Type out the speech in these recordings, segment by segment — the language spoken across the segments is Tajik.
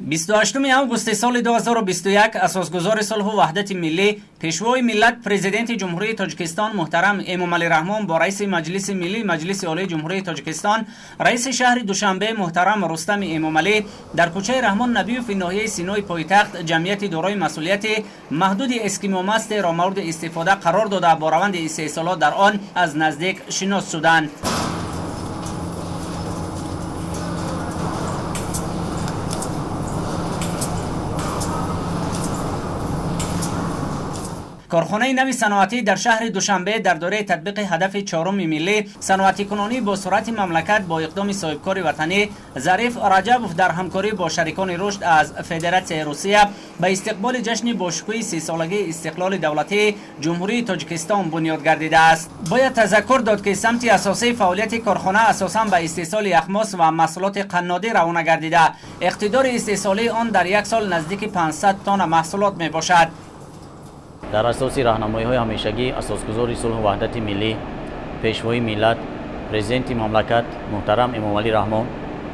28 августи соли 2021 асосгузори сулҳу ваҳдати миллӣ, пешвои миллат, президенти Ҷумҳурии Тоҷикистон муҳтарам Эмомалӣ Раҳмон бо раиси Маҷлиси Миллӣ Маҷлиси Олии Ҷумҳурии Тоҷикистон, раиси шаҳри Душанбе муҳтарам Рустами Эмомалӣ дар кӯчаи Раҳмон Набиёви ноҳияи Синои пойтахт ҷамъияти дорои масъулияти маҳдуди Эскимо Мастерро мавриди истифода қарор дода, бо раванди истеҳсолот дар он аз наздик шинос шуданд. Корхонаи нави саноатӣ дар шаҳри Душанбе дар доираи татбиқи ҳадафи чоруми миллӣ, саноатикунонӣ бо суръати мамлакат, бо иқдоми соҳибкори ватанӣ Зариф Раҷабов дар ҳамкорӣ бо шарикони рушд аз Федератсияи Русия ба истиқболи ҷашни бошукӯҳи 30-солагии истиқлоли давлатии Ҷумҳурии Тоҷикистон бунёд гардидааст. Бояд тазаккур дод, ки самти асосии фаъолияти корхона асосан ба истеҳсоли яхмос ва маҳсулоти қаннодӣ равона гардида, иқтидори истеҳсолии он дар як сол наздики 500 тонна маҳсулот мебошад. Дар асоси раҳнамоиҳои ҳамешагӣ асосгузори сулҳу ваҳдати миллӣ, пешвои миллат, президенти мамлакат муҳтарам Эмомалӣ Раҳмон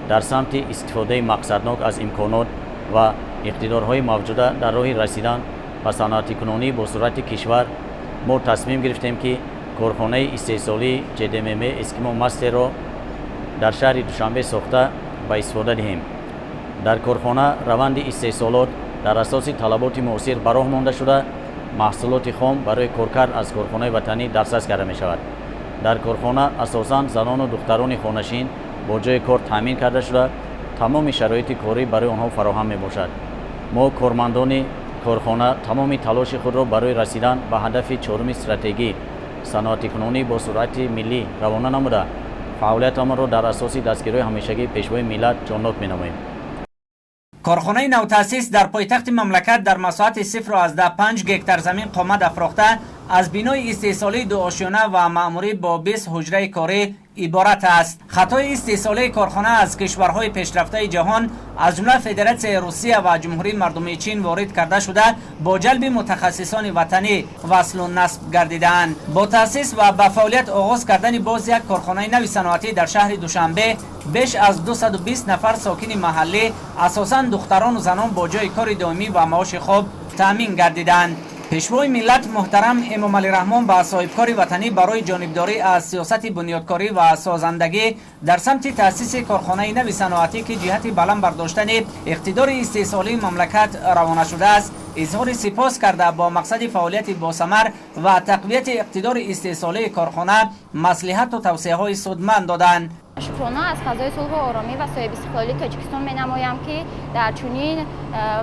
дар самти истифодаи мақсаднок аз имконот ва иқтидорҳои мавҷуда дар роҳи расидан ба саноатикунонӣ бо суръати кишвар мо тасмим гирифтем, ки корхонаи истеҳсолии ҶДММ Эскимо Мастерро дар шаҳри Душанбе сохта ба истифода диҳем. Дар корхона раванди истеҳсолот дар асоси талаботи муосир ба роҳ монда шуда, маҳсулоти хом барои коркард аз корхонаи ватанӣ дастрас карда мешавад. Дар корхона асосан занону духтарони хонашин бо ҷои кор таъмин карда шуда, тамоми шароити корӣ барои онҳо фароҳам мебошад. Мо, кормандони корхона, тамоми талоши худро барои расидан ба ҳадафи чоруми стратегӣ, саноатикунонӣ бо суръати миллӣ равона намуда, фаъолиятамонро дар асоси дастгириҳои ҳамешагии пешвои миллат ҷоннок менамоем. Корхонаи навтаъсис дар пойтахти мамлакат дар масоҳати 0,5 гектар замин қомат афрохта, аз бинои истеҳсолии дуошёна ва маъмурӣ бо 20 ҳуҷраи корӣ иборат аст. Хатҳои истеҳсолии корхона аз кишварҳои пешрафтаи ҷаҳон, аз ҷумла Федератсияи Русия ва Ҷумҳурии Мардумии Чин ворид карда шуда, бо ҷалби мутахассисони ватанӣ васлу насб гардидаанд. Бо таъсис ва ба фаъолият оғоз кардани боз як корхонаи нави саноатӣ дар шаҳри Душанбе беш аз 220 нафар сокини маҳаллӣ, асосан духтарону занон, бо ҷои кори доимӣ ва маоши хуб таъмин гардиданд. Пешвои миллат муҳтарам Эмомалӣ Раҳмон ба соҳибкори ватанӣ барои ҷонибдорӣ аз сиёсати бунёдкорӣ ва созандагӣ дар самти таъсиси корхонаи нави саноатӣ, ки ҷиҳати баланд бардоштани иқтидори истеҳсолии мамлакат равона шудааст, изҳори сипос карда, бо мақсади фаъолияти босамар ва тақвияти иқтидори истеҳсолии корхона маслиҳату тавсияҳои судманд доданд. Шукрона аз фазои сулҳу оромӣ ва соҳибистиқлолии Тоҷикистон менамоям, ки дар чунин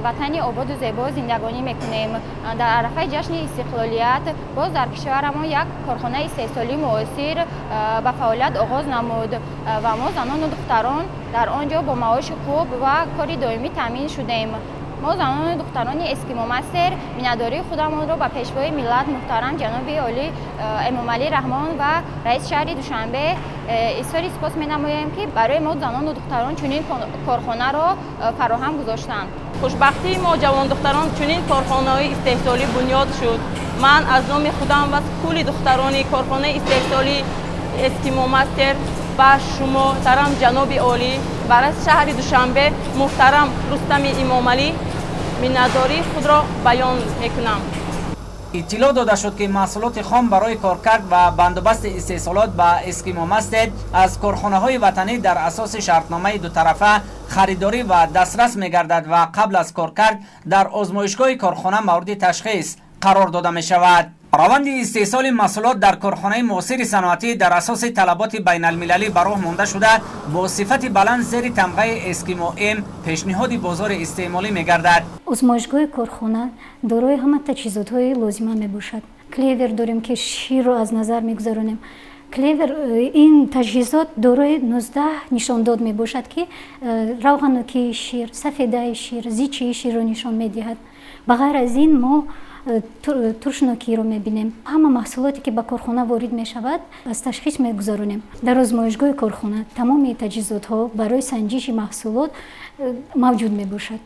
ватани ободу зебо зиндагонӣ мекунем. Дар арафаи ҷашни истиқлолият боз дар кишварамон як корхонаи истеҳсолии муосир ба фаъолият оғоз намуд ва мо, занону духтарон, дар он ҷо бо маоши хуб ва кори доимӣ таъмин шудем. Мо, занону духтарони Эскимо Мастер, миннатдории худамонро ба пешвои миллат муҳтарам ҷаноби олӣ Эмомалӣ Раҳмон ва раиси шаҳри Душанбе изҳори сипос менамоем, ки барои мо, занону духтарон, чунин корхонаро фароҳам гузоштанд. Хушбахтии мо, ҷавондухтарон, чунин корхонаҳои истеҳсолӣ бунёд шуд. Ман аз номи худам ва кулли духтарони корхонаи истеҳсолии Эскимо Мастер ба шумо, муҳтарам ҷаноби олӣ ва раиси шаҳри Душанбе муҳтарам Рустами Имомалӣ, миннатдории худро баён мекунам. Иттилоъ дода шуд, ки маҳсулоти хом барои коркард ва бандубасти истеҳсолот ба Эскимо Мастер аз корхонаҳои ватанӣ дар асоси шартномаи дутарафа харидорӣ ва дастрас мегардад ва қабл аз коркард дар озмоишгоҳи корхона мавриди ташхис қарор дода мешавад. Раванди истеҳсоли маҳсулот дар корхонаи муосири саноатӣ дар асоси талаботи байналмилалӣ ба роҳ монда шуда, бо сифати баланд зери тамғаи Эскимо М пешниҳоди бозори истеъмолӣ мегардад. Озмоишгоҳи корхона дорои ҳама таҷҳизотҳои лозима мебошад. Клевер дорем, ки ширро аз назар мегузаронем. Клевер, ин таҷҳизот дорои 19 нишондод мебошад, ки равғанокии шир, сафедаи шир, зичии ширро нишон медиҳад. Ба ғайр аз ин, мо туршнокиро мебинем. Ҳама маҳсулоте, ки ба корхона ворид мешавад, аз ташхис мегузаронем. Дар озмоишгоҳи корхона тамоми таҷҳизотҳо барои санҷиши маҳсулот мавҷуд мебошад.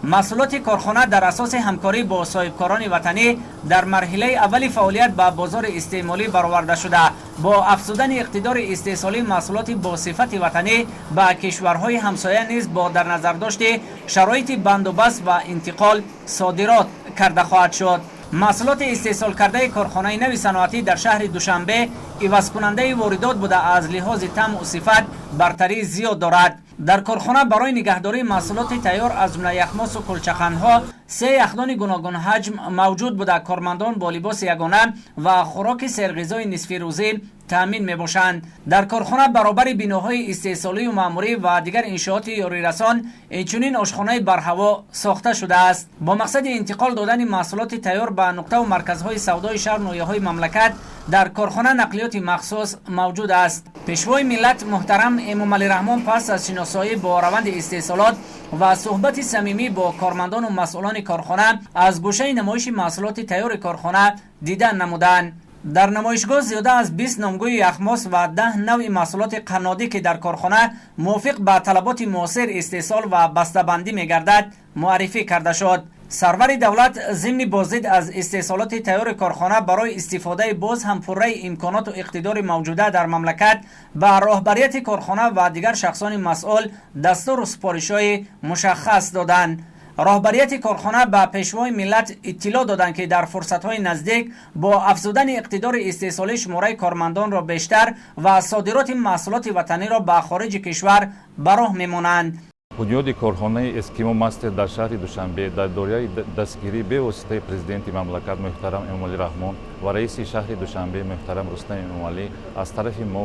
Маҳсулоти корхона дар асоси ҳамкорӣ бо соҳибкорони ватанӣ дар марҳилаи аввали фаъолият ба бозори истеъмолӣ бароварда шуда, бо афзудани иқтидори истеҳсолии маҳсулоти бо сифати ватанӣ ба кишварҳои ҳамсоя низ бо дар назардошти шароити бандубаст ва интиқол содирот карда хоҳад шуд. Маҳсулоти истеҳсолкардаи корхонаи нави саноатӣ дар шаҳри Душанбе ивазкунандаи воридот буда, аз лиҳози таъму сифат бартарии зиёд дорад. Дар корхона барои нигаҳдории маҳсулоти тайёр, аз ҷумла яхмосу кулчақандҳо, се яхдони гуногунҳаҷм мавҷуд буда, кормандон бо либоси ягона ва хӯроки серғизои нисфирӯзӣ таъмин мебошанд. Дар корхона баробари биноҳои истеҳсолию маъмурӣ ва дигар иншооти ёрирасон, инчунин ошхонаи барҳаво сохта шудааст. Бо мақсади интиқол додани маҳсулоти тайёр ба нуқтаву марказҳои савдои шаҳр, ноҳияҳои мамлакат дар корхона нақлиёти махсус мавҷуд аст. Пешвои миллат муҳтарам Эмомалӣ Раҳмон пас аз шиносоӣ бо раванди истеҳсолот ва суҳбати самимӣ бо кормандону масъулони корхона аз гӯшаи намоиши маҳсулоти тайёри корхона дидан намуданд. Дар намоишгоҳ зиёда аз 20 номгӯи яхмос ва 10 навъи маҳсулоти қаннодӣ, ки дар корхона мувофиқ ба талаботи муосир истеҳсол ва бастабандӣ мегардад, муаррифӣ карда шуд. Сарвари давлат зимни боздид аз истеҳсолоти тайёри корхона барои истифодаи боз ҳам пурраи имконоту иқтидори мавҷуда дар мамлакат ба роҳбарияти корхона ва дигар шахсони масъул дастуру супоришҳои мушаххас доданд. Роҳбарияти корхона ба пешвои миллат иттилоъ доданд, ки дар фурсатҳои наздик бо афзудани иқтидори истеҳсолӣ шумораи кормандонро бештар ва содироти маҳсулоти ватаниро ба хориҷи кишвар ба роҳ мемонанд. Бунёди корхонаи Эскимо Мастер дар шаҳри Душанбе дар доираи дастгирии бевоситаи Президенти мамлакат муҳтарам Эмомалӣ Раҳмон ва раиси шаҳри Душанбе муҳтарам Рустам Эмомалӣ аз тарафи мо,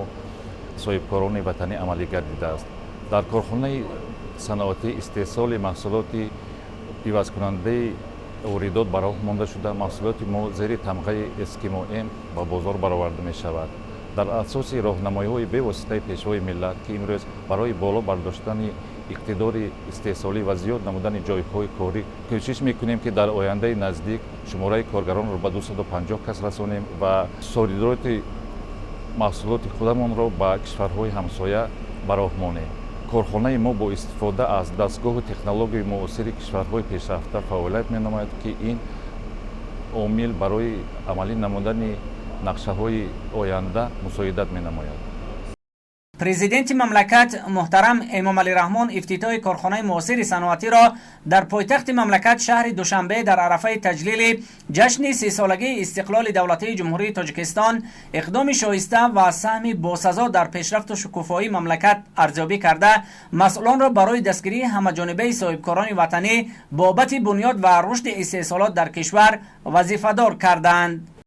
соҳибкорони ватанӣ, амалӣ гардидааст. Дар корхонаи саноатӣ истеҳсоли маҳсулоти ивазкунандаи воридот ба роҳ монда шуда, маҳсулоти мо зери тамғаи Эскимо М ба бозор бароварда мешавад. Дар асоси роҳнамоиҳои бевоситаи Пешвои миллат, ки имрӯз барои боло бардоштани иқтидори истеҳсолӣ ва зиёд намудани ҷойҳои корӣ кӯшиш мекунем, ки дар ояндаи наздик шумораи коргаронро ба 250 кас расонем ва содироти маҳсулоти худамонро ба кишварҳои ҳамсоя ба роҳ монем. Корхонаи мо бо истифода аз дастгоҳу технологияи муосири кишварҳои пешрафта фаъолият менамояд, ки ин омил барои амалӣ намудани нақшаҳои оянда мусоидат менамояд. Президенти мамлакат муҳтарам Эмомалӣ Раҳмон ифтитоҳи корхонаи муосири саноатиро дар пойтахти мамлакат, шаҳри Душанбе, дар арафаи таҷлили ҷашни 30-солагии истиқлоли давлатии Ҷумҳурии Тоҷикистон иқдоми шоиста ва саҳми босазо дар пешрафту шукуфоии мамлакат арзёбӣ карда, масъулонро барои дастгирии ҳамаҷонибаи соҳибкорони ватанӣ бобати бунёд ва рушди истеҳсолот дар кишвар вазифадор карданд.